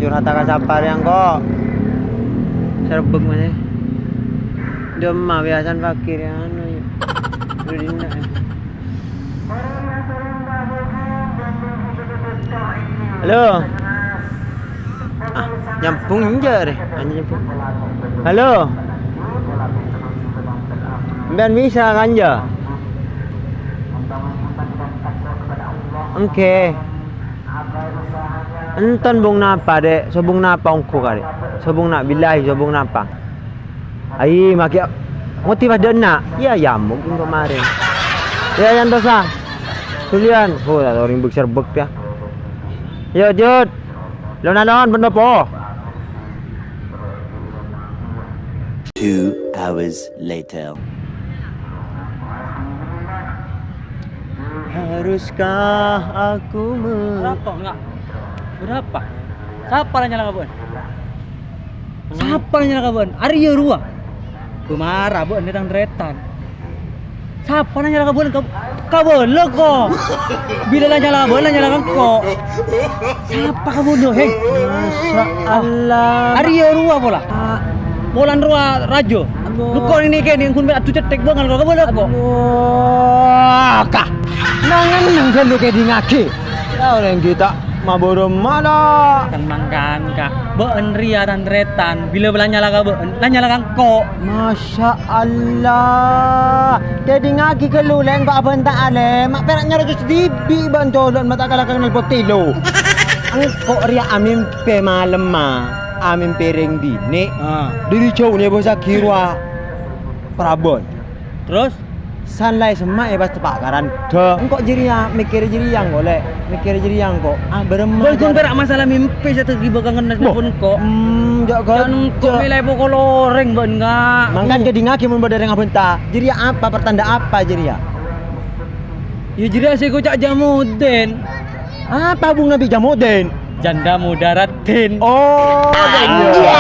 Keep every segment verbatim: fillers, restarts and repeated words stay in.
Curhata ka sapa rèya engko'? Serbek, Mas, è. Dâ'emma biyasana fakir, ya, anu, ya. Dulu dinna', ya. Halo. Ah, nyambung enjâ', rè? Hanya nyambung. Halo. Sampèyan bisa, kan, ya? Èngghi. Enten bung napa, Dek? Sobung napa ongghu, Dek? Sobung na-, billahi, sobung napa? Ai, maki' ngodhi padâ enna'. Iyâ, yamuk engko' marèn. Iyâ, yantosa. Suliyân. Oh, ta' orèng bek-serbek, ya. Yo, Jud. Lon-alon, pendopo. Two hours later. Haruskah aku me- Berapa, Ngak? Berapa? Sapa la nyala ka bâ'na? Sapa la nyala ka bâ'na? Arèya rowa. Bâ mara bâ'na tan-tarètan. Sapa la nyala ka bâ'na? Ka-, kabâlâ ko. Bilâ la nyala ka bâ'na, la nyala ka engko'. Sapa kamono, he? Masya Allah. Arèya rowa pola. Polana rowa rajâ. Aduh. Lukon ini kene, gun adu cetek bangal, kok kabâlâ ko. Aduh, kah. Nangan nang ghâllu kèdingngaghi. Ya, orèng kita maboro mana? Kan mangkana, Kak. Bâ'na rèya tan-tarètan. Bilâ la nyala ka bâ'na, la nyala ka engko'. Masya Allah. Kèdingngaghi ghâllu, Lè', engko' abhânta, Lè'. Ma' pèra' nyarojos dhibi' bâ'na, colok, ma' ta' kala kennal potilo. Engko' rèya amèmpè malemma, amèmpè rèng binè'. Ah. Dhâri jhâu nèbâsaghi rowa parabân. Terros? San laè semma' è pas teppa' karandhâ. Engko' jârèya, mèkkèrè jârèya engko', Lè'. Mèkkèrè jârèya engko'. Ah, bârâmma. Bâlghun pèra' masalah mèmpè sè taghi bâ' kangenna. Boh. Pon engko'. Hmm, jhâ' ghâjjhâ'. Jhâ' engko' mèlè pokol orèng bâ'na, Kak. Mangkana kèdingngaghi mon bâdâ orèng abhânta. Jârèya apa, pertanda apa jârèya? Ya, jârèya sè èkoca' Jamudin. Apa hubunganna bi' Jamudin? Janda muda raddhin. Oh, iyâ.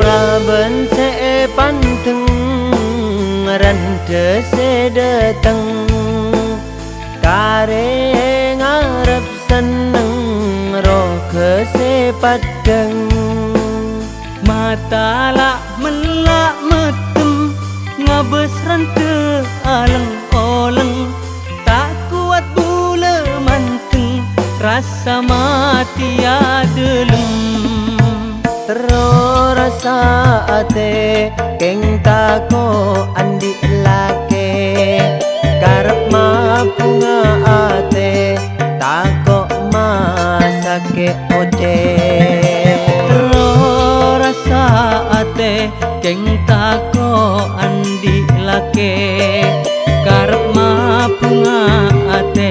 Parabân sè èpandheng, randhâ sè dâteng, karè ngarep senneng, roga sè paddhâng. Matala' mella' mettem, ngabâs randhâ aleng-oleng, ta' kowat bulâ manteng, rassa matèya dâlem. Terro rassa atè, kèng tako' andi' lakè, karep mabhunga atè, tako' masakè' ocè. Terro rassa atè, kèng tako' andi' lakè, karep mabhunga atè,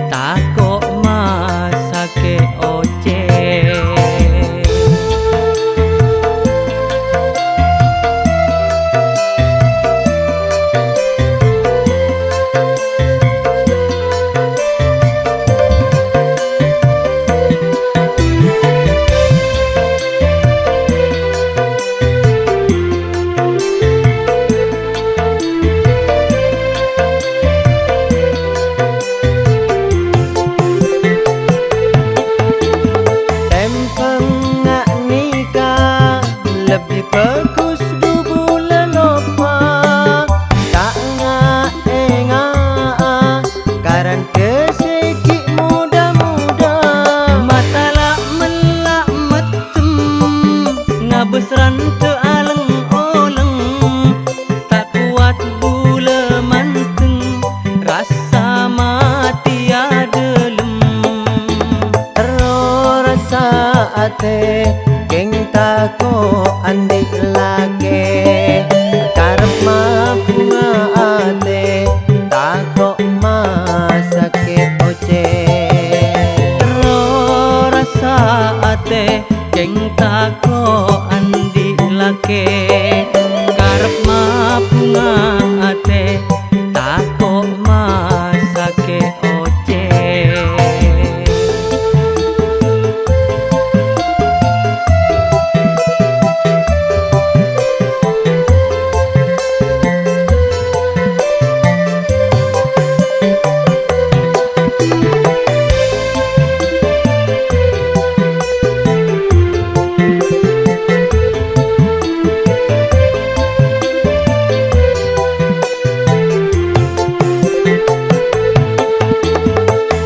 tako' masakè' ocè. Tèmbhâng nga' nèka lebbi bhâghus du bulâ loppa, ta' nga' ènga'a karandhâ sè ghi' moḍâ-moḍâ. Matala' mella' mettem, ngabâs randhâ aleng-oleng, ta' kowat bulâ manteng, rassa matèya dâlem. Terro rassa atè, kèng tako' andi' lakè. Atè tako' masakè' ocè'.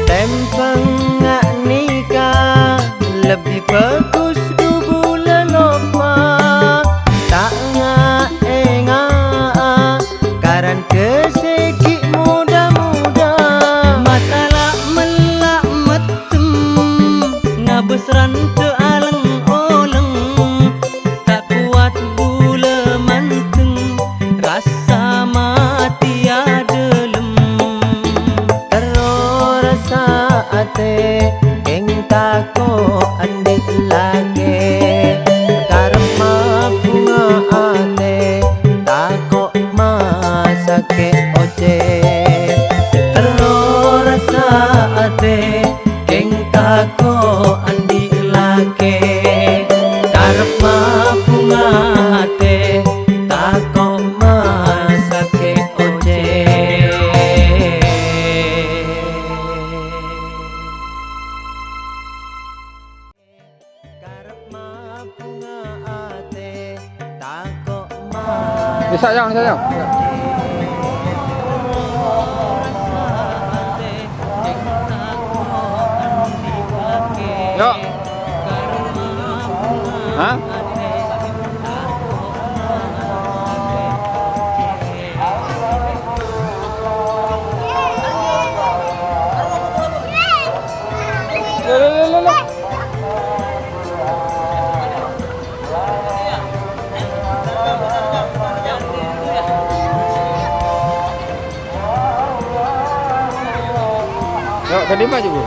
Tèmbhâng nga' nèka lebbi bhâghus du bulâ loppa, ta' nga'-ènga'a karandhâ sè ghi' moḍâ-moḍâ. Matala mella' meddem, ngabâs randhâ alèng-olèng, ta' kowat bulâ mandeng, rassa matèya ḍâlem. Terro rassa atè, kèng tako' anḍi' lakè'. Karep mabhunga atè, tako' masakè' ocè'. Terro rassa atè, kèng tako' anḍi' lakè'. Karep mabhunga atè, tako' masakè' ocè'. Karep mabhunga atè, tako' ma- Bisa, Yang, bisa, Yang. Yuk. Hah? Lo, lo, lo, lo, lo. Yuk, tadi maju, Bu.